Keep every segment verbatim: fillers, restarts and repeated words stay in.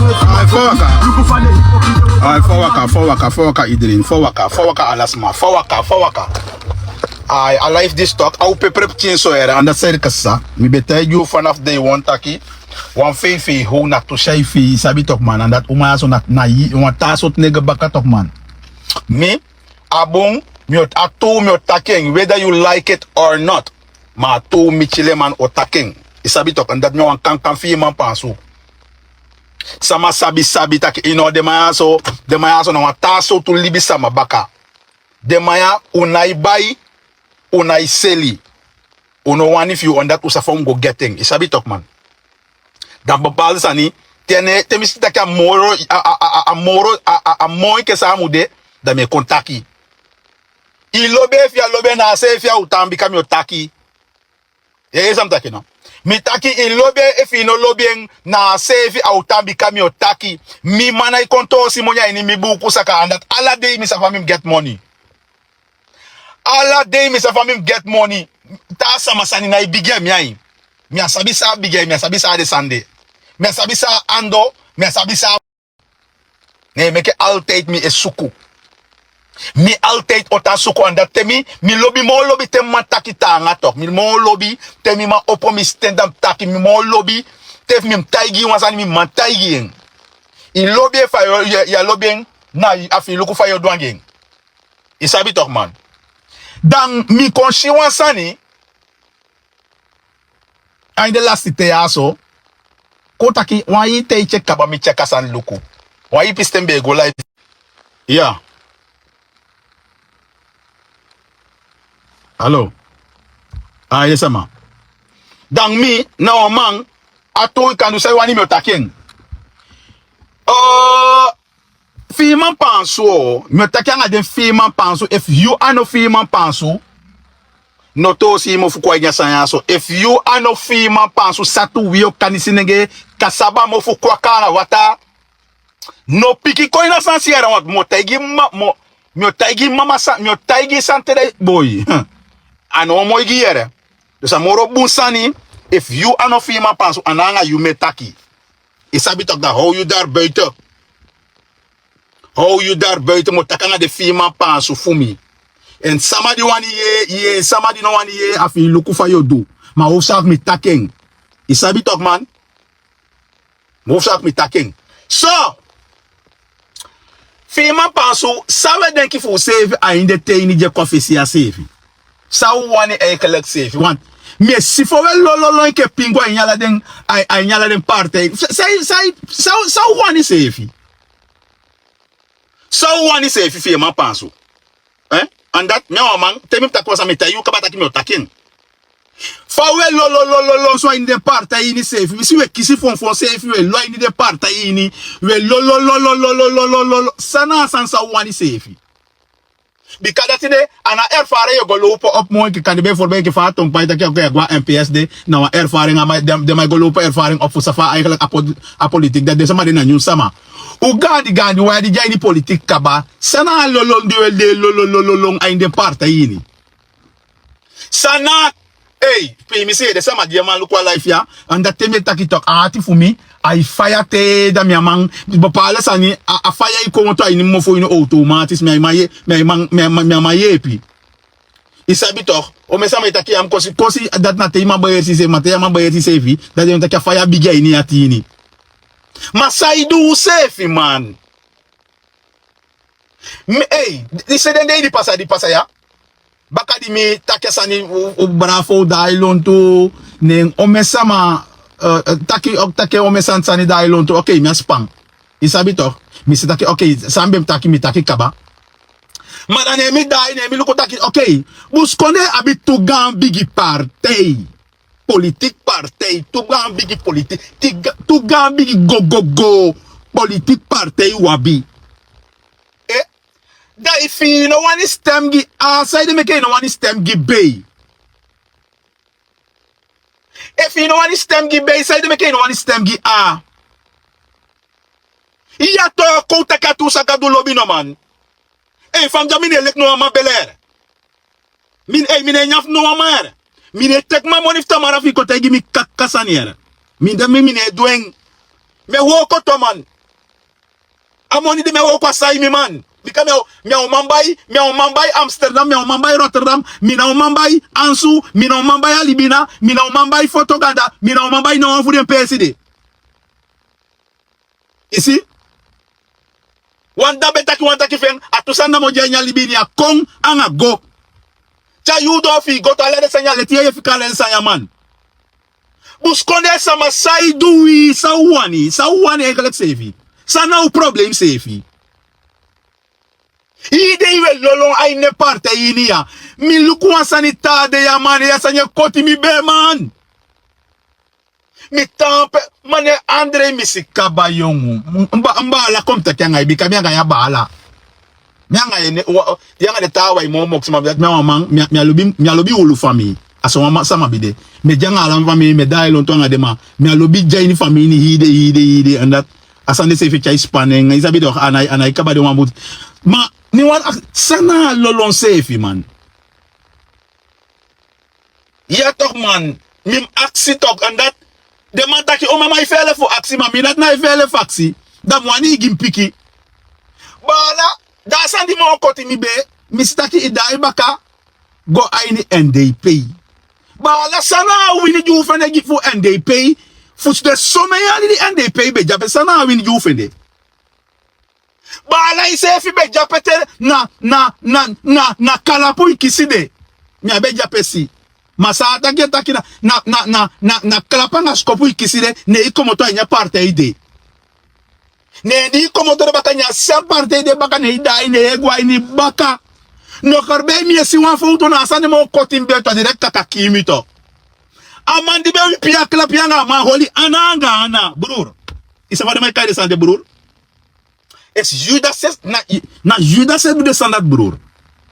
Ai, fa waka. Ai, fa waka, fa waka, fa waka, iedereen. Fa waka, fa waka, ala sma. Fa waka, fa waka. Ai, a live disi tok, a o pepe pikin so here, anda seri kasa. Mi ben taigi yu vanaf day one taki, wan fei fei how na tu seifi, i sabi tok man, anda tu man ya so na, na yu, wan taa sortu nege baka tok man. Mi, a bun, mi o, a tu mi o taki en, whether you like it or not. Ma a tu mi kiliman o taki en. I sabi tok, anda mi wan kankan fi i man pansu. Sama sabi sabi taki, i no, den man ya so, den man ya so na wan taa sortu libisma baka. Den man ya, un nai bai, un nai seli. Un no wani fi yu, omdat un sabi fa un go get en. I sabi tok man. Dan bepaalde sani, te ne, te mi si taki a moro, a, a, a, a, a moro, a, a, a moi enke san a mu de, dan mi e kon taki. I lobi en, efu yu á lobi en, na a seefi a o tan bika mi o taki. Yu e yere san mi taki no? Mi taki i lobi en, efu i no lobi en, na a seefi a o tan bika mi o taki. Mi man nai kon toosi moni a ini mi buuku saka, anda ala dei mi sabi fa mi mu get moni. Ala dei mi sabi fa mi mu get moni. Taa sama sani nai bigi a mi ain. Mi á sabi san a bigi ain, mi á sabi san a de sani de. Mi á sabi san a ando, mi á sabi san a Ne meke altijd mi e suku. Mi altijd o tan suku, anda te mi, mi lobi, mi o lobi te mi man taki taanga tok. Mi, mi o lobi te mi man opo mi sten dan taki, mi, mi o lobi te efu mi mu taigi yu wan sani, mi man taigi yu en. I lobi en fa yu, yu, yu á lobi en, na a fi i luku fa yu o du anga en. I sabi tok man. Dan mi kon si wan sani, a ini den lasti ten ya so, kon taki, wan yu te i tyeki kaba mi tyeki a sani luku. Wan yu pisten ben e go live. Ya. Alo. A yu sama. Dan mi, na wan man, a tu i kan du san i wani mi o taki en. Oh, Fiiman Pansu o, mi o taki anga den Fiiman Pansu, efu yu a no Fiiman Pansu, no toosi i mofu kon a ini a sani ya so. Efu yu a no Fiiman Pansu, satu wi o kanisi nenge, kasaba mofu kwaka na wata. No piki kon a ini a sani siyara, want mi o taigi ma, mi o, mi o taigi mama san, mi o taigi san te dei boi. A no moi gi yere. Dus a moro bun sani, efu yu a no Fiiman Pansu, a no anga yu mi e taki. I sabi tok, dan how yu daar buiten. How yu daar buiten, mi o taki anga den Fiiman Pansu fu mi. En sama di wani yee, yee, en sama di no wani yee, a fi i luku fa yu o du. Ma hoofdzaak mi taki en. I sabi tok man. Hoofdzaak mi taki en. So, Fiiman Pansu, san wi e denki fu useefi a ini den ten ini di e kon fesi ya seefi? San u wani eigenlijk seefi? Want mi e si fa u e lololo enke pingu a ini ala den, a, a ini ala den partij. Sa, sa, sa, sa, san u wani seefi? San u wani seefi, Fiiman Pansu? Eh? Anda mi a wan man, te mi taki wan sani mi e taigi u kaba taki mi o taki en. Fa u e lololo so a ini den partij ini seefi. Mi si u e kisi fonfon seefi, u e lo a ini den partij ini. U e lololo. San na a sani san u wani seefi? Bika dati de, a no ervaring yu o go lopen op, moi enke kande bijvoorbeeld enke fa a tongo pai taki, oké, a go a N P S de, na wan ervaring, a man, den, den man e go lopen ervaring op fu sabi fa eigenlijk a po, a politiek, dati den sama de na nyun sama. U gaandi gaandi wan ya di de a ini politiek kaba, san na a lolon di u e de lololo a ini den partij ini? San na, ei, pe mi si ede sama di a man luku a live ya, anda te mi e taki tok, a ati fu mi ai faya te, dan mi a man, bepaalde sani, a, a faya e kon a ini mi mofu ini automatisch, mi a man yee, mi a man, mi a man, mi a man yeepi. I sabi tok, omen sama e taki ya mi kosi, kosi, dati na te i man beheersi seefi, ma te i man beheersi seefi, dan den taki a faya bigi a ini yu ati ini. Ma san i du useefi man? Mi, ei, i si den dei di pasa, di pasa ya. Baka di mi taki a sani, u, u bravo, u daai lontu, ne omen sama, eh, eh, taki, o, taki omen sani sani daai lontu, oké, mi a span. I sabi tok, mi si taki, oké, san mi ben taki, mi taki kaba. Ma dan ne mi daai, ne mi luku taki, oké, buskondee abi tu gaan bigi partij. Politiek partij, tu gaan bigi politiek, ti ga-, tu gaan bigi go, go, go politiek partij u abi. Eh? Dan efu i no wani stem gi A, saide meke i no wani stem gi B? Efu i no wani stem gi B, saide meke i no wani stem gi A? I ya to kon taki a tu saka du lobi no man. Ei, fa mi de ya mi no e leki no wan man bele. Mi, ei, mi no e nyan fu no wan man. Mi no e teki man moni fu tamara fu i kon taigi mi kaka sani. Mi de mi, mi no e du en. Mi e wooko tu man. A moni di mi e wooko a sai mi man. Bika mi a o man bai, mi a o man bai Amsterdam, mi a o man bai Rotterdam, mi na o man bai Ansu, mi na o man bai Alibina, mi na o man bai Fotoganda, mi na o man bai na wan fu den peesi de. I si? Wan dda be taki wan taki fu en, a tu sani namo de a ini a libi ini a kon anga go. Te a yuu doo fi i go tu ala den sani ya leti yeye fika ala den sani ya man. Buskondee sama san i du wi san u wani san u wani enkeleki seefi? San na u problem seefi? Hii dei wi e lolon a ini den partei ini ya. Mi luku wan sani taa dei a man ya sani e koti mi bee man. Mi tan pe, mane andre mi si kaba yongu. Mi baala kon mi taki anga yu bika mi anga yu a baala. Mi anga yu ne di anga den taawan e moo moksi ma mi dati mi a wan man. Mi a lobi wulu famii. A so wan sama bi de. Mi e de anga ala mi famii mi e daai lontu anga den ma mi a lobi de a ini famii ini hii dei hii dei hii dei en dati. A sani de seefi e tyai spanen en i sabi de a nái kaba den wan buti. Ma mi wani aksi san na a lolon seefi man? Ya tok man. Mi mus aksi tok en dati. Den man taki o mama i feele fu aksi ma mi dati na i feele fu aksi. Da mi wani i gi mi piki. Baala, da a sani di moo koti mi bee. Mi si taki i daai baka go a ini n d p. Baala san na a wini di u fende gi fu n d p? Fu den somen yali di n d p be de ape san na a wini di u fende? Baala iseefi be de ape te na na na na na kalapu i kisi de. Mi á be de ape si. Ma san a taki e taki na na na na na kalapu anga sikopu i kisi de. Ne i komoto a ini a partei de. Ne di i komoto de baka ne a seri partei de baka ne i daai ne i e go a ini baka. Nokori bei mi e si wan fowtu na a sani moo koti mi be tu a direkti kaka kii mi tu. A man di be wipi a kalapu ya anga a man holi ana anga ana bruru. I sabi fa den man e kai den sani de bruru? Esi yuda sesi na yuda sesi du den sani dati bruru.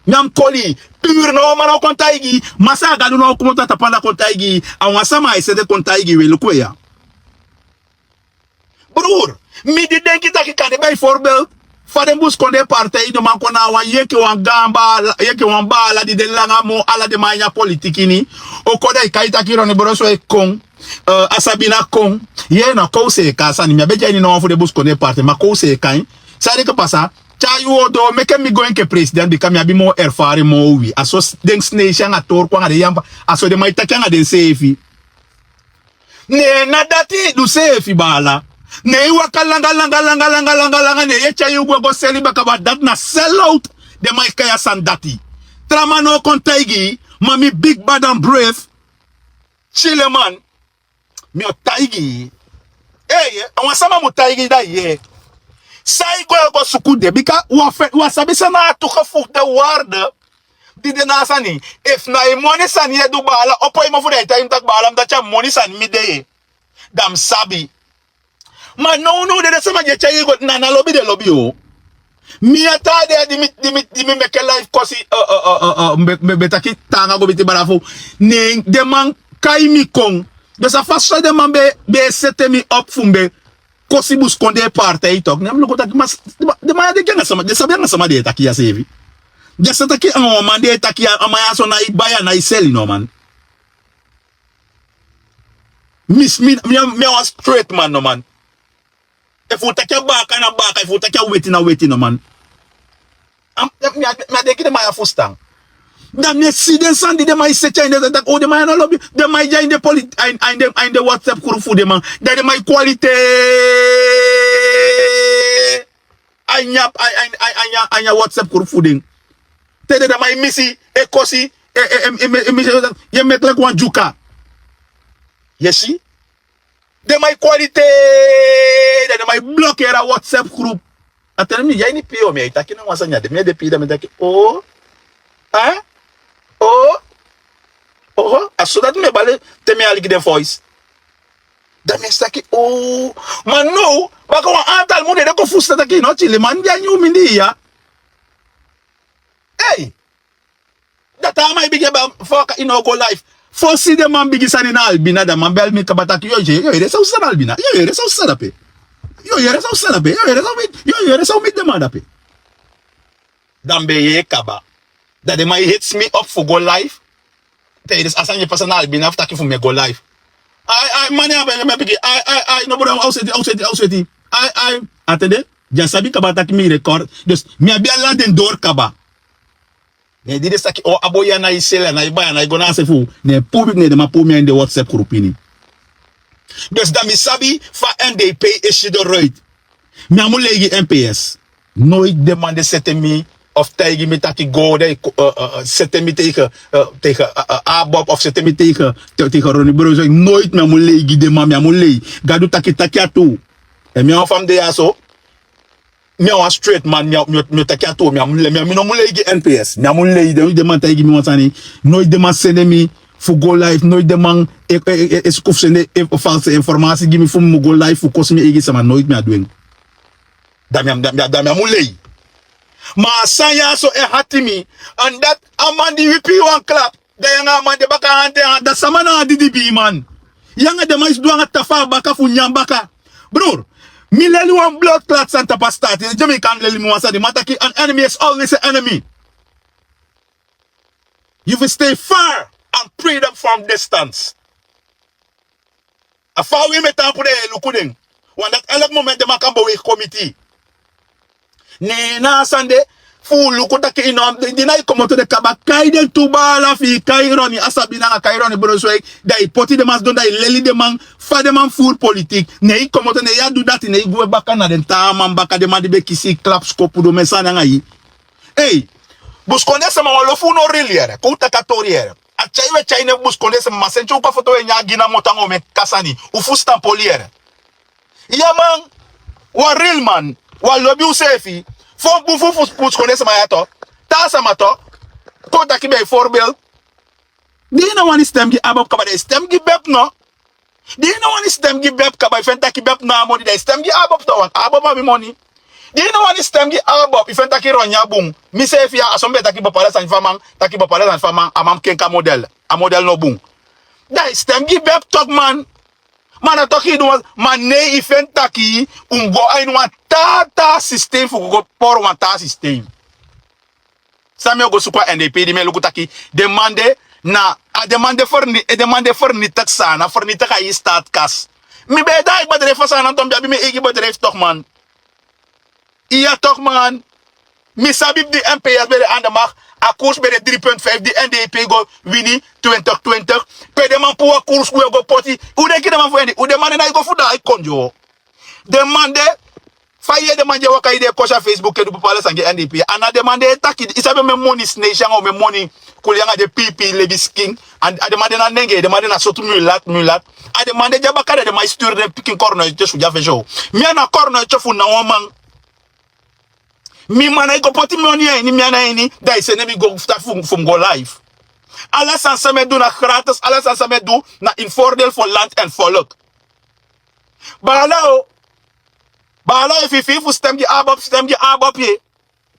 Mi a mus koli i. Puru na wan man na o kon taigi i. Masaa gadu na o komoto a tapu anda kon taigi i. A wan sama a e sete kon taigi i we luku we ya. Bruru, mi di denki taki kande bai forbelt fa den buskondee partei den man kon na a wan yu enke wan gaan baala yu enke wan baala di de langa moo ala den man a ini a politiki ini. O kon da i kai taki roni boroso e kon. A sabina kon. Yee na kon u seeka a sani mi á be de a ini na wan fu den buskondee partei ma kon u seeka en. San deke pasa? Te a yuu o doo meke mi go enke president bika mi abi moo erfari moo wi a so den sneisi anga torku anga den yampa. A so den man e taki anga denseefi. Ne na dati i du seefi baala. Ne i waka langa langa langa langa langa langa ne i e tyai yu gwe go seli baka bati dati na sel out. Den man e kai a sani dati. Tra man no o kon taigi i. Ma mi bigi badan bref. Tyile man. Mi o taigi i. Ei a wan sama mu taigi i da i yee. San i go e go suku de bika u a sabi san na a tu gefu de warde. Di de na a sani. Efu na i moni sani yu e du baala opo i mofu da i taigi mi taki baala mi dati a moni sani mi de. Da mi sabi. Ma nownow de den sama di e tyai i go na na lobi den lobi yu. Mi a taa de ya di mi meke laif kosi. Mi be taki taanga go miti barafu. Ne den man kai mi kon. Den sa fasi san den man be e sete mi op fu mi be kosi buskondee partei tok ne mi luku taki den man ya de gi anga sama den sabi anga sama den e taki ya seefi. Den sa taki anga wan man den e taki ya a man ya so na i bai a na i seli no man. Mi a wan stret man no man. Efu u taki a baaka na baaka efu u taki a weti na weti no man. Mi a denki den man ya fustan. Da mi e si den sani di den man e seti a ini den sani taki o den man ya no lobi den man e de a ini den politi a ini den whatsapp kuru fu den man. Da den man e kwalitee a ini a whatsapp kuru fu den. Te den man e misi e kosi e misi yu e meki leki wan dyuka. Yu e si? Den man e kwalitee da den man e blokeri a whatsapp kuru. A tene mi ya ini pii o mi e taki na wan sani ya den mi e de pii da mi e taki o. O. Oho a so dati mi e bali te mi e aliki den voice. Da mi e si taki o. Ma now baka wan antal mun den de kon fusutan taki yu no tili man di a nyun mindii ya. Ei. Da taa man e bigin e bali foka yu no o go life. Fosi den man bigin sani na albina da man bali mi kaba taki yu o yere san un sani albina yu o yere san un sani dape. Yu o yere san un sani dape yu o yere san un miti den man dape. Da mi be yee kaba. Da den man e heti mi op fu go life. Te a sani e pasa na albina fu taki fu mi e go life. Ai ai mani a be mi e bigin ai ai ai no bro a o seti a o seti a o seti. Ai ai a tede. Di a sabi kaba taki mi record. Dus mi abi ala den dori kaba. Ne di den saki o abo ya na i seli, na i bai, na i go na a se fu. Ne puru mi, ne den man puru mi a ini den WhatsApp grupu ini. Dus dan mi sabi fa N D P e si eruit. Mi á mu lei gi N P S. Noiti den man de sete mi of taigi mi taki go, dan i ko, eh, eh, eh, sete mi tegen, eh, tegen, eh, eh, ABOP of sete mi tegen, te-, tegen Ronnie Broos. Noiti mi á mu lei gi den man, mi á mu lei. Gadu taki, taki a tu. Èn mi a wan fa mi de ya so. Mi a wan straight man, mi a, mi o, mi o taki a tu, mi á mu lei, mi á, mi no mu lei gi N P S. Mi á mu lei, den, den man taigi mi wan sani. Noiti den man sende mi fu go live, noiti den man e, e, e, e suku fu sende e, false informasi gi mi fu mi mu go live fu kosi mi eigi sama, noiti mi á du en. Dan mi á, dan mi á, dan mi á mu lei. Ma a sani ya so e hati mi, èn dati a man di wipi wan klap. Dan yu anga a man de baka ante, dan sama na a didibii man. Yu anga den man e sidon anga tafa baka fu nyan baka. Broer, mi leli wan bloodclaat sani tapu a staati. Jamaican leli mi wan sani, man taki an enemy is always an enemy. You will stay far and prey them from distance. A fa wi meti tapu den e luku den. Want dati elk moment den man kan bewegi kon miti. Ne na a sani de fu luku taki i no, di na i komoto de kaba, kai den tu baala fi i, kai Ronnie Asabi nanga kai Ronnie Brunswijk, dan i poti den man sidon, dan i leli den man fa den man furu politiki. Ne i komoto, ne i á du dati, ne i gwe baka na den taa man baka, den man di be kisi i, klap, skopu, du omen sani anga i. Ei, busikondee sama, wan lo fu unu o rili yere, kon un taki a tori yere. A tyai wi e tyai nen fu busikondee sama, ma senti un kon a foto wi e nyan a gi na moto anga omen kasani. Un fusutan poli yere. Ya man, wan real man, wan lobi useefi, fu bun fu, fu, fu busikondee sama ya to, taa sama to, kon taki bijvoorbeeld. Di i no wani stem gi ABOP kaba, dan i stem gi BEP no. Di i no wani stem gi BEP kaba, i feni taki BEP no abi moni, dan i stem gi ABOP to, want ABOP abi moni. Di i no wani stem gi ABOP, i feni taki Ronnie á bun. Miseefi ya, a so mi be taki bepaalde sani fu a man, taki bepaalde sani fu a man, a man kenki a model, a model no bun. Dan i stem gi BEP toch man. Ma na toch i du wan, ma nei, i feni taki un go a ini wan taa, taa systeem fu go pori wan taa systeem. San mi o go suku a NDP di mi e luku taki den man de na, a den man de verni-, den man de vernietig Saanan, vernietig a ini staatskas. Mi be e daai bedrijf fu Saanan toch, mi be abi mi eigi bedrijf toch man. Iya toch man. Mi sabi di NPS be de aan de macht, a koers be de drie punt vijf, di NDP go wini twintig twintig. Pe den man puru a koers gwe go poti. Un denki den man fu NDP, un den man de na e go fu daai kondre. Den man de, fa yu yere den man di e waka, yu de e kosi a Facebook e du bepaalde sani gi NDP. A na den man de e taki, i sabi omen moni Sneisi anga omen moni Kuli anga den piipii lebi sikin. A, a den man de na nenge, den man de na sortu mulat, mulat. A den man de di a baka, den man e stuur den pikin kornoitye fu di a fesi. Mi a na kornoitye fu na wan man. Mi man na e go poti moni a ini, mi a na ini, dan i sende mi go fu, fu mi go live. Ala sani san mi e du na gratis, ala sani san mi e du na in voordeel voor land en volk. Baala o. Baala, efu i firi fu stem gi ABOP, stem gi ABOP ye.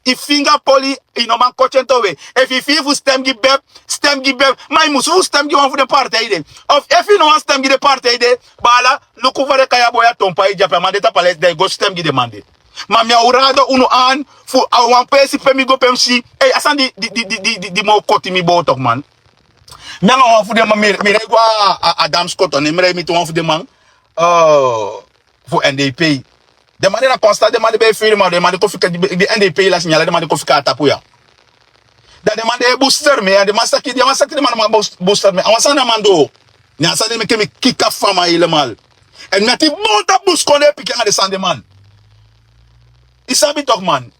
I finga poli, i no man koti en towe. Efu i firi fu stem gi BEP, stem gi BEP. Ma i musu fu stem gi wan fu den partij de. Of efu i no wani stem gi den partij de, baala, luku fa den e kai a boi a Tompa e de ape, a man de tapu a les, dan i go stem gi den man de. Ma mi á o rado unu aan fu a wan peesi pe mi go pe mi si. Ei, a sani di, di, di moo koti mi boo toch man. Mi anga wan fu den man, mi, mi rei go a, a, a Damskoto, ne mi rei miti wan fu den man, eh, fu NDP. Den man de na constant, den man de be e firi, ma den man de kon fika, di, di NDP lasi, nyan ala den man de kon fika a tapu ya. Dan den man de e booster mi, a den man saki, den man saki den man, man boost-, booster mi. A wan sani a man du. Ne a sani meke mi kika fu a man helemaal. Èn mi ati bow tapu busikondee pikin anga den sani de man. I sabi toch man.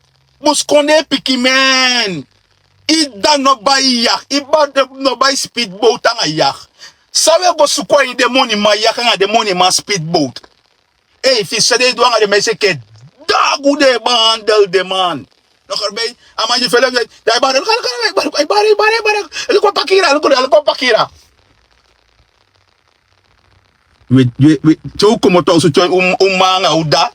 Busikondee pikin men. I dda no bai yacht, i baba no bai speedboat anga yacht. San wi e go suku a ini den moniman yacht anga den moniman speedboat? Ei, fi i si san den e du anga den man, i si enke dagu den e behandel den man. No, kari bei, a man di fele, dan i bari, kari, kari, i bari, i bari, i bari, i kon pakira, i kon pakira. We, we, we, te un komoto a osu, te un, un mma anga un dda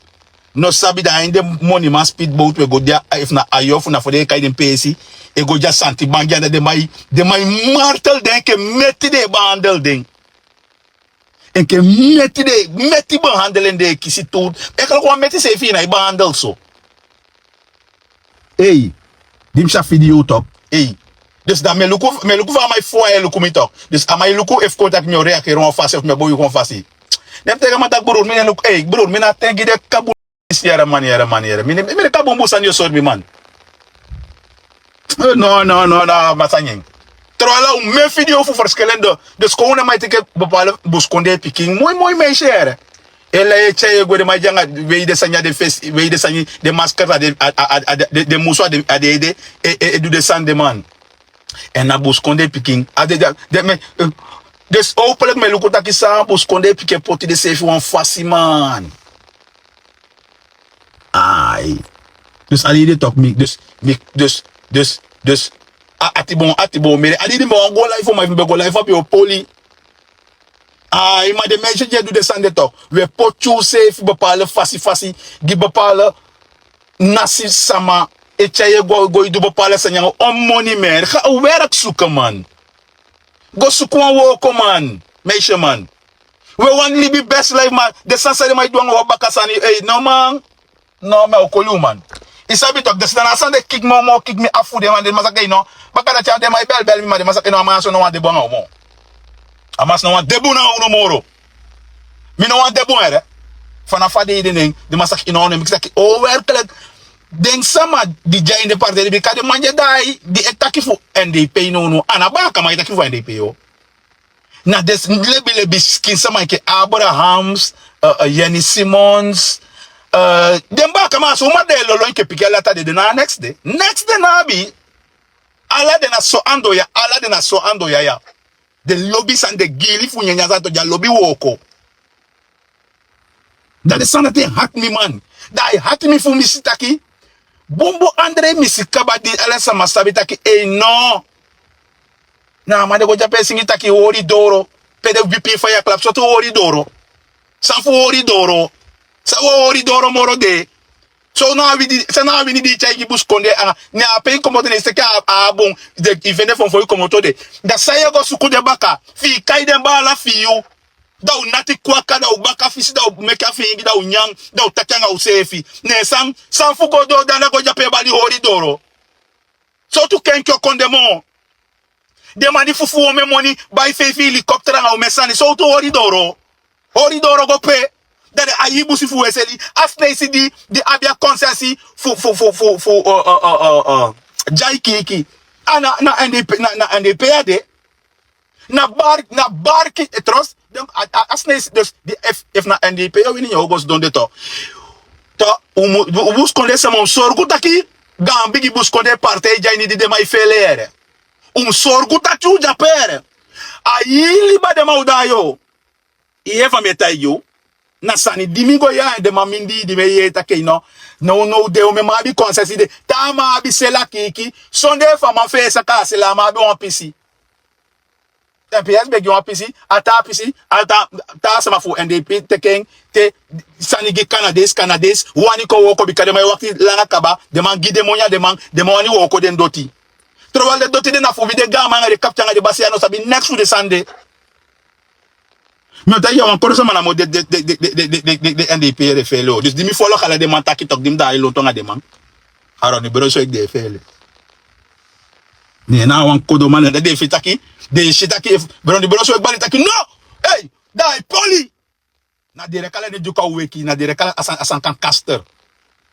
no sabi, dan a ini den moniman speedboat we go de, efu na Ayo, efu na fa den e kai den peesi, e go de a Santibangi, anda den man e, den man e martel den enke meti den e behandel den. Enke meti den, meti behandel en, den e kisi tu. Enke wan meti seefi i nái behandel so. Ei, di mi si a video toch. Ei. Dus dan mi e luku, mi e luku fa a man e fu a e luku mi toch. Dus a man e luku efu kon taki mi o reageri wan fasi, efu mi o boi kon fasi. Ne mi taigi a man taki, broer, mi no e luku, ei, broer, mi no e tengi den kaba. Yere man, yere man, yere. Mi de, mi de kabun busan yo sori mi man. No, no, no, no, masanyen. Terwijl un me video fu verschillende. Dus kon un na mai teke bepaalde buskondee pikin. Moi, moi, meisje yere. Ela e tyai e gwe de mai dyan a wei de sani a de fesi, wei de sani, de masker a de, a, a, a, a de, de musu a de, a de, de, e, e, e du de sani de man. En na buskondee pikin. A de, de, de, me, eh, dus hopelijk me luku taki san buskondee pikin poti de sefi wan fasi man. Ai. Dus a lidi tok mi, dus, mi, dus, dus, dus, a, ati bon, ati bon, mere, a lidi bon, go live, man, fu mi go live abi o poli. Ai, ma de mensen die e du de sani de tok. We poti usefi bepaalde fasi, fasi, gi bepaalde nasi sama, e tyai e go, go e du bepaalde sani nanga on moni, mere. Ga werk zoeken, man. Go suku wan wooko, man. Meisje, man. We wani libi best life, ma den sani san den man e du nanga wan baka sani, ei, no man. No, mi o koli un man. I sabi tok, den sani na a sani de kiki mi, o moo kiki mi afu den man, den man saka, ei, no. Baka dati a den man e bel bel mi, ma den man saka, ei, no, a man ya so no wani de bun nanga un moo. A man so no wani de bun nanga un no moro. Mi no wani de bun, ere. Fanafu a dei de nen, den man saka, ei, no, no, mi saka, o, werkelijk. Den sama di de a ini den partij, bika den man di e daai, di e taki fu N D P, no, no. A na bakaman e taki fu N D P, yo. Na den lebi lebi skin sama enke Abrahams, eh, eh, Jenny Simons, eh, den bakaman, a so ma den e lolo enke pikin, a lata de, den na next de. Next de na abi. Ala den na so ando ya, ala den na so ando ya, ya. Den lobi sani, den giili fu nyanyan sani, den lobi wooko. Dan den sani dati e hati mi, man. Dan a e hati mi fu mi si taki bunbun André mi si kaba, di ala sama sabi taki, ei, no. Na a man de go de ape e singi taki hori doro. Pe den wipi faya klap, sortu hori doro. San fu hori doro? San wi o hori doro moro de? So na a wini, san na a wini di i tyai gi buskondee anga, ne a pe i komoto, ne i seki a, a bun, den i fende fonfon i komoto de. Dan san yu e go suku den baka, fi i kai den baala fi yu. Dan u nati kwaka, dan u baka fisi, dan u meki a fiingi, dan u nyan, dan u taki anga useefi. Ne san, san fu go doo, dan na go de ape e bali hori doro. Sowtu kenki o kon de moo. Den man di fufuu omen moni, bai feifi helikopter anga omen sani, sowtu hori doro. Hori doro go pe. Dan den a hii busi fu u e seli. A Sneisi di, di abi a konsensi fu, fu, fu, fu, fu, eh, eh, eh, eh, eh, dyaikiki. A na, na N D P, na, na N D P a de. Na bar, na barki, eh, trouwens, den, a, a, a Sneisi, dus, di efu, efu na N D P yu o wini, yu o go sidon de toch. Toch, u mu, u buskondee sama, u mu sorgu taki gaan bigi buskondee partij de a ini, di den man e fele yere. U mu sorgu taki u de ape yere. A hii liba den man o daai yu. I yee fa mi e taigi yu. Na sani di mi go yee a den man mindii, di mi e yee taki no. Nownow de, omen man abi konsensi de. Taa man abi seli a kiiki. Sondee fa a man fee saka a seli, a man abi wan pisi. Ten piyesi begi wan pisi, a taa pisi, a taa, taa sama fu N D P teki en, te sani gi Kanadesi, Kanadesi wani kon wooko, bika den man e wakti langa kaba, den man gi den moni a den man, den man wani wooko den doti. Terwijl den doti de na fu wi den gaaman anga den kapten anga den basiya no sabi neks fu den sani de. Mi o taigi yu, a wan kodo sama namo de, de, de N D P e fele o. Dus di mi folok ala den man taki toch, di mi daai lontu anga den man. A Ronnie Brunswijk den e fele. Ne na a wan kodo man, dan den e fii taki, den e si taki, efu Ronnie Brunswijk bali taki, no! Ei, dan a e poli! Na den e kali den Dyuka weki, na den e kali a san, a san kan kaster.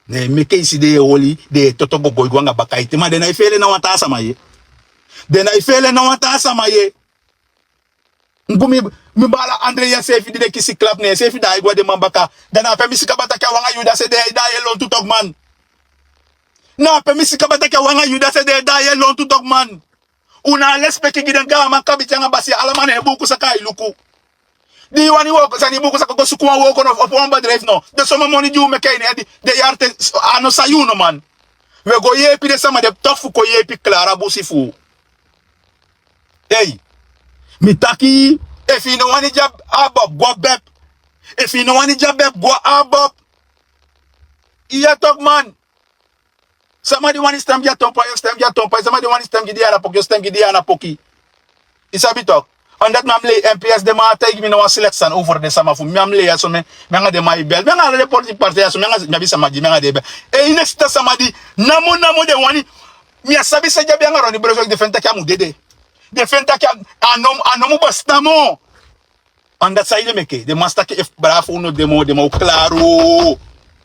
Ne meke i si den e holi, den e toto gogo e go anga baka ete, ma den nái fele na wan taa sama ye. Den nái fele na wan taa sama ye. Ngu mi, mi baala André, yu seefi di den kisi klap, ne yu seefi daai go a den man baka. Dan na ape mi si kaba taki a wan anga yu dati e daai e lontu toch man. Na ape mi si kaba taki a wan anga yu dati e daai e lontu toch man. Un ná abi lesipeki gi den gaaman, kabiten anga basiya, ala man na en buuku saka ai luku. Di i wani wooko, sani buuku saka, go suku wan wooko no, opo wan bedrijf no. Den somen moni di u meke a ini den yari ten, a no sai unu man. We go yeepi den sama de toch fu kon yeepi Clara busi fu u. Ei, mi taki, efu i no wani de a Bob, go a Beb. Efu i no wani de a Beb, go a Bob. I yee toch man. Sama di wani stem gi a Tompa, yu o stem gi a Tompa. Sama di wani stem gi Diana Poki, yu o stem gi Diana Poki. I sabi toch. Omdat mi á mu lei N P S, den man á taigi mi no wan slecht sani over den sama fu mi. Mi á mu lei ya so, mi, mi anga den man e bel. Mi anga ala den politiki partij ya so, mi anga, mi abi sama di mi anga den e bel. Ei, next sama di namo namo den wani. Mi á sabi san den abi anga Ronnie Brunswijk, den feni taki a mu dede. Den feni taki a, a no, a no mu bestaan moo. Omdat saide meke, den man si taki efu Bravo no de moo, den man o klaru.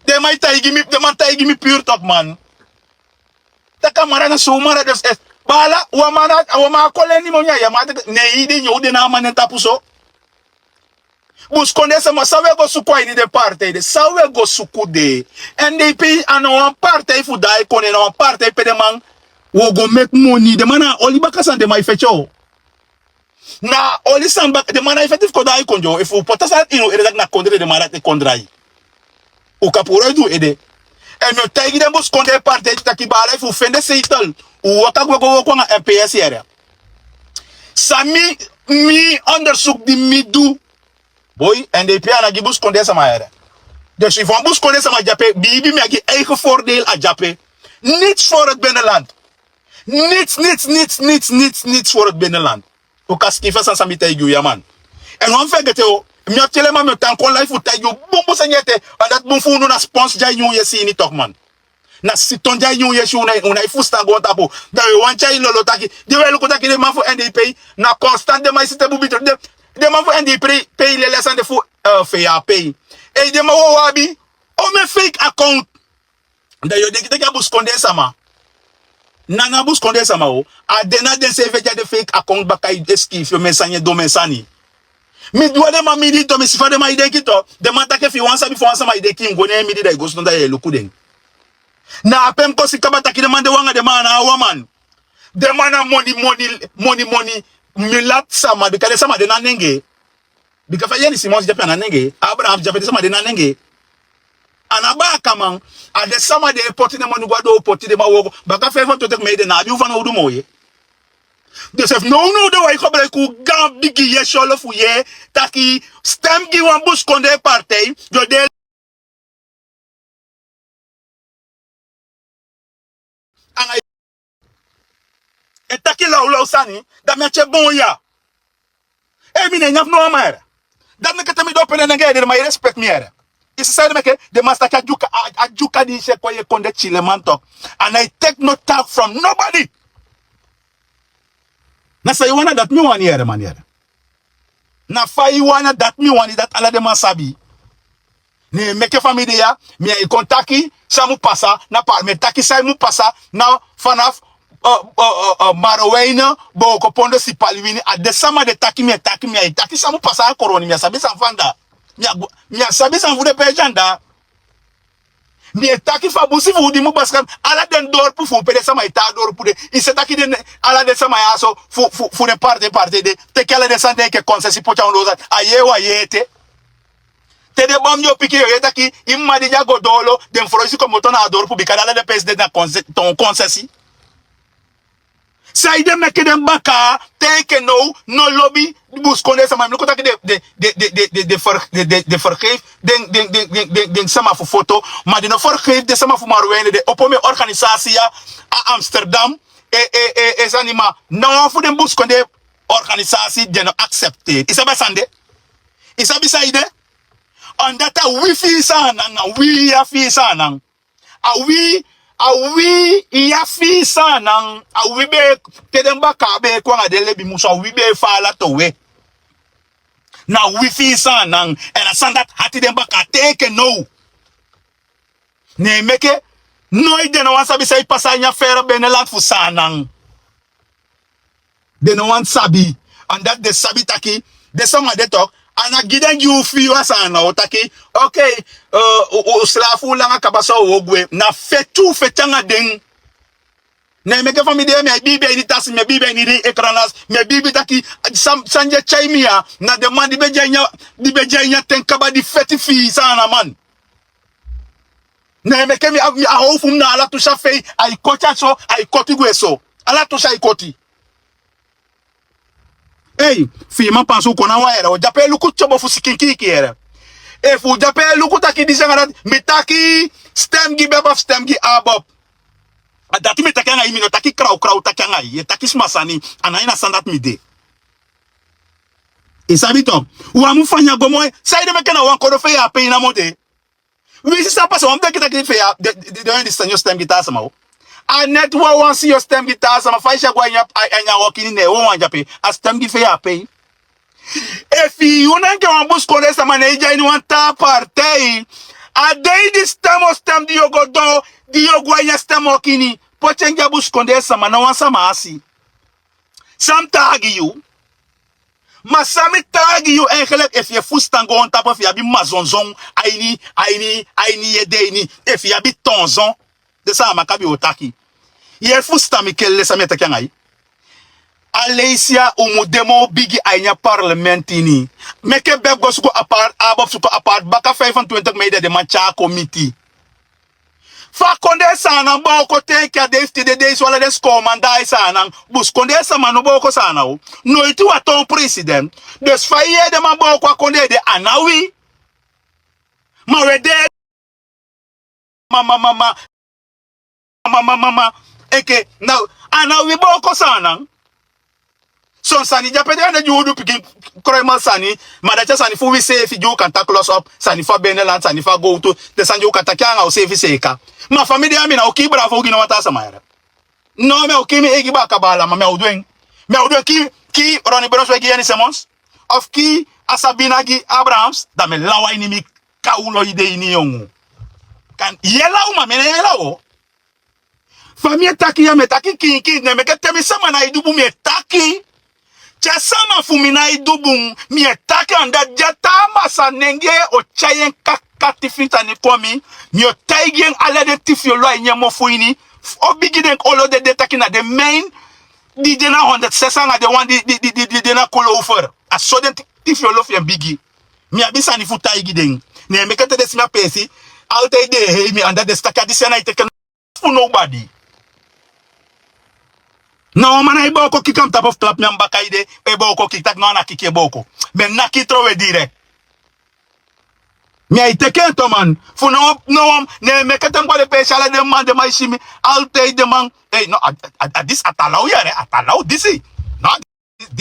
Den man e taigi mi, den man taigi mi pure talk, man. Taki a mara na so mara dus es. Bala, wan man na, wan man kon leni moni a yu, a man taki, ne i de, yu de na a man nen tapu so. Buskondee sama, san wi e go suku a ini den partij de, san wi e go suku de. Èn den e pei, a no wan partij fu daai kondee, na wan partij pe den man, wi o go meki moni, den man na oli baka sani den man e feti o. Na oli sani baka, den man na e feti fu kon daai kondee o, efu un poti a sani ini un ede taki na kondre den man dati e kon drai. Un kan puru a ini un ede. Èn mi o taigi den buskondee partij taki bala efu un fende seitel, un waka gwe go wooko anga M P S yere. San mi, mi onderzoek di mi du. Boi, èn den e pei a na gi buskondee sama yere. Dus efu wan buskondee sama de ape, biibi mi a gi eigen voordeel a de ape. Niets voor het binnenland. Niets, niets, niets, niets, niets, niets voor het binnenland. Un kan skiifi a sani san mi taigi un ya, man. Èn wan fegete o, mi abi telema mi o tan kon live fu taigi un bunbun sani ete, want dati bun fu unu na spons di a ini un yesi ini tok, man. Na siton di a ini un yesi, un na, un na e fusutan goontapu. Dan wi e wani tyai lolo taki, di wi e luku taki den man fu N D P, na constant den man e sete bun bitel. Den, den man fu N D P, pei leli a sani de fu, eh, V A P. Ei, den man wawan abi, omen fake account. Dan yu o denki taki a buskondee sama. Na, na buskondee sama o. A den na denseefi e tyai den fake account baka e skiifi omen sani, e du omen sani. Mi du a den man mindii to, mi si fa den man e denki to. Den man taki efu yu wani sabi fa wan sama e denki, yu mus go na en mindii, dan yu go sidon dan yu e luku den. Na ape mi kon si kaba taki den man de wan anga den man a na wan man. Den man na moni, moni, moni, moni, milat sama, bika den sama de na nenge. Bika fa Yeni Simons de ape a na nenge, Abraham de ape, den sama de na nenge. A na bakaman, a den sama di e poti den moni go a doo poti den man wooko. Baka feifi twenti mei den na abi un fanowdu moo ye. Dus efu nownow den wai gebruik un gaan bigi yesi olo fu ye, taki stem gi wan buskondee partij, yu o de anga e taki lawlaw sani, dan mi e tyai boon ya. Ei, mi no e nyan fu no wan man yere. Dati meke te mi du opo nanga den man e respect mi yere. I si san ede meke, den man si taki a dyuka, a, a dyuka di i si e kon a yu kondee, Tileman tok. A nái take no talk from nobody. Na san yu wani, na dati mi wani yere, man yere. Na fa yu wani, na dati mi wani, dati ala den man sabi. Ne meke fa mi de ya, mi e kon taki san mu pasa, na pa, mi e taki san mu pasa, na vanaf, eh, eh, eh, eh, Marowijne, Booko, Pondo, Sipaliwini, a den sama di e taki mi e taki, mi e taki san mu pasa a Koroni, mi á sabi san fu anda. Mi á go, mi á sabi san fu den pe e de anda. Mi e taki fu a busi fu u di mu baskam, ala den dorpu fu u pe den sama e tan a dorpu de. I si taki den, ala den sama ya so, fu, fu, fu den partij, partij de, teke ala den sani den enke konsesi poti a ondoo sani. A yee wan yee ete. Te den bom di o piki yu, yu e taki, i mma di de a go dolo, den froisi komoto na a dorpu, bika ala den peesi de na konse-, toon konsesi. Saide meke den bakaa, te enke now, no lobi buskondee sama. Mi no kon taki den, den, den, den, den, den ver-, den, den, den vergeef den, den, den, den, den, den sama fu foto, ma den no vergeef den sama fu Marowijne, den opo mi organisasi ya, a Amsterdam, e, e, e, e sani, ma ná wan fu den buskondee organisasi den no accepteer. I sabi a sani de? I sabi saide? Omdat a wi fii Saanan, a wi ya fii Saanan. A wi, a wi ya fii Saanan, a wi be, te den bakaa be e kon anga den lebi musu, a wi be e fala towe. Na wi fii Saanan, èn a sani dati hati den bakaa te enke now. Ne meke, noiti den no wani sabi san e pasa a ini a fere binnenland fu Saanan. Den no wani sabi. Omdat den sabi taki, den sama de tok, a ná gi den gi u fii wan Saanan o taki, okay, eh, u, u slafu langa kaba, so u o gwe. Na feti u feti anga den. Ne meke fa mi de ya, mi e biibi a ini tasi, mi e biibi a ini den ekranas, mi e biibi taki, san, san den e tyai mi ya, na den man di be de a ini a, di be de a ini a ten kaba di feti fii Saanaman. Ne meke mi, a, mi, a how fu mi na ala tu si a fei, ai koti a so, ai koti gwe so. Ala tu si ai koti. Ei, fii man pansu kon na wan yere, u de ape e luku tyobo fu sikin kiiki yere. Efu u de ape e luku taki disi anga dati, mi taki stem gi Beb of stem gi Abob. A dati mi taki anga yu, mi no taki krawkraw taki anga yu, yu e taki sma sani, a ná ini a sani dati mi de. I sabi tok, u á mu fanya go moi, saide meke na wan kodo fei a pei namo de. Winsi san pasa, wan mu denki taki fei a, de, de, de, den di sani yu o stem gi taa sama o. A neti wawan si yu o stem gi taa sama, fa i si a go a ini a, a, a ini a wokini, ne wawan de ape, a stem gi fei a pei. Efu yu na enke wan buskondee sama, ne i de a ini wan taa partij, A dei di stem o stem, di yu o go doo, di yu o go a ini a stem o kini. Poti en gi a busikondee sama, na wan sama a si. San mi taagi yu? Ma san mi taagi yu, eigenlijk efu yu e fusutan goontapu, efu yu abi mazonzon a ini, a ini, a ini yu ede ini, efu yu abi tonzon, den sama kabi o taki. Yu e fusutan mi kele san mi e taki anga yu? Aleisi ya un mu de moo bigi a ini a parlement ini. Meke Beb go suku apart, Abop suku apart, baka vijfentwintig mei dede man tyai kon miti. Fa kondee Saanan booko te enke a dei fu tide, dei so ala den sikowman daai Saanan. Busikondee sama no booko Saanan o. Noiti wan toon president. Dus fa yu yee den man booko a kondee de, a ná wi. Ma wi e de mama, mama, mama, mama, enke na, a ná wi booko Saanan. Son sani di ape de anda, di un du pikin kroiman sani, ma dati a sani fu wi seefi, di un kan taki los op, sani fu a benelan, sani fu a gowtu, den sani di un kan taki anga un seefi seeka. Ma fa mi de ya, mi ná o kii Bravo gi no wan taa sama yere. No, mi á o kii mi eigi baka baala, ma mi á o du en. Mi á o du en, kii, kii Ronnie Brons, we gi Yeni Simons, of kii a Sabina gi Abrahams, da mi e law a ini mi kawlo ede ini yongu. Kan, yu e law, ma mi ná e law o. Fa mi e taki ya, mi e taki kiinkiin, ne meke te mi sama nái du bun mi e taki. Te a sama fu mi nái du bun, mi e taki, anda di a taa masanenge o tyai en kaka tifi sani kon mi, mi o taigi en ala den tifi olo a ini en mofu ini, fu o bigi den olo dede taki na den main di de na honderd zes anga den wan di, di, di, di, di de na Kulowfer. A so den ti-, tifi olo fi en bigi. Mi abi sani fu taigi den. Ne meke te den si mi a peesi, altijd den e hei mi, anda den si taki a disi ya nái teke fu nobody. Na wan man nái booko kiki a mi tapu fu klap mi a mi baka ede, e booko kiki, taki no, a ná kiki e booko. Mi e naki yu trowe direct. Mi á e teke en to man. Fu no, no wan, ne meke te mi go a den peesi, ala den man, den man e si mi, altijd den man, ei, no, a, a, a, a disi a talaw yere, a talaw disi. No, a disi.